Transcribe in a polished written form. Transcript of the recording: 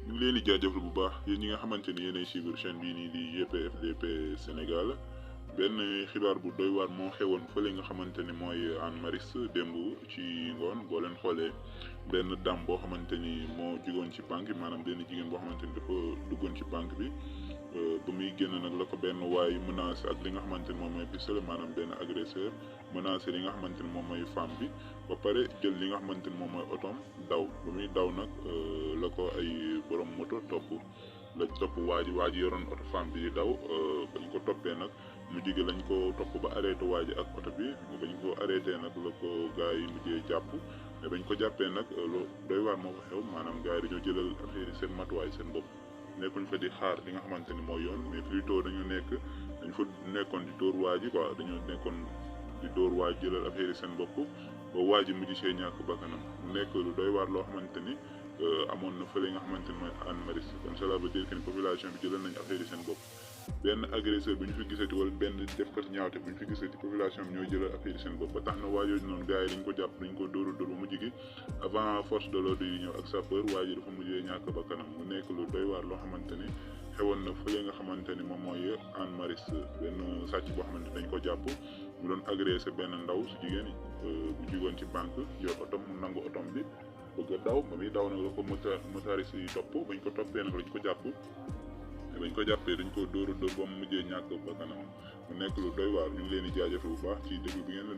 ñu ngi leen di jaajëfal bu baax yéen ñi nga xamante ni yéenay suivre chaîne bii nii di GPFDP Sénégal benn xibaar bu doy waar moo xewoon fële nga xamante ni mooy Hann Maristes démb ci ngoon boo leen xoolee benn dame boo xamante ni moo jugoon ci banque bi maanaam benn jigéen boo xamante ni dafa duggoon ci banque bi ba muy génn nag la ko benn waay menacé ak li nga xamante ni moom mooy pistolet maanaam benn agresseur menacé li nga xamante ni moom mooy femme bi ba pare jël li nga xamante ni moom mooy otoom daw ba muy daw nag la ko ay borom moto topp waa ji yoroon oto femme bi di daw bañ ko toppee nag mu jige lañ ko topp ba arrêté waa ji ak oto bi bañ ko arrêté nag la ko gars yi mujjee jàpp mais bañ ko jàppee nag lu doy waar moo ko xew maanaam gars yi dañoo jëlal affaire yi seen matuwaay seen bopp nekkuñ fa di xaar li nga xamante ni mooy yoon mais plutôt dañu nekkoon di dóor waa ji quoi dañoo nekkoon di dóor waa ji jëlal affaire yi seen bopp ba waa ji mujj see ñàkk bakkanam mu nekk lu doy waar loo xamante ni amoon na fële nga xamante ni mooy Hann Maristes kon cela veut dire que ni population bi jëlal nañ affaire yi seen bopp benn agresseur bu ñu fi gisati wala benn defkat ñaawte bu ñu fi gisati population bi ñooy jëlal affaire yi seen bopp ba tax na waa jooju noonu gars yi dañ ko jàpp dañ ko dóor ba mujj gi avant force de l'ordre yi ñëw ak sapeur waa ji dafa mujjee ñàkk bakkanam mu nekk lu doy waar loo xamante ni xewoon na fële nga xamante ni moom mooy Hann Maristes benn sàcc boo xamante dañ ko jàpp mu doon agressé benn ndaw su jigéen bu jugoon ci banque yor otom mu nangu otom bi bëgg a daw ba muy daw nag la ko motariste yi topp bañ ko toppee nag lañ ko jàpp bañ ko jàppee dañ ko dóor ba mu mujjee ñàkk ba kanam mu nekk lu doy waar ñu ngi leen di jaajëfal bu baax ci déglu bi ngeen leen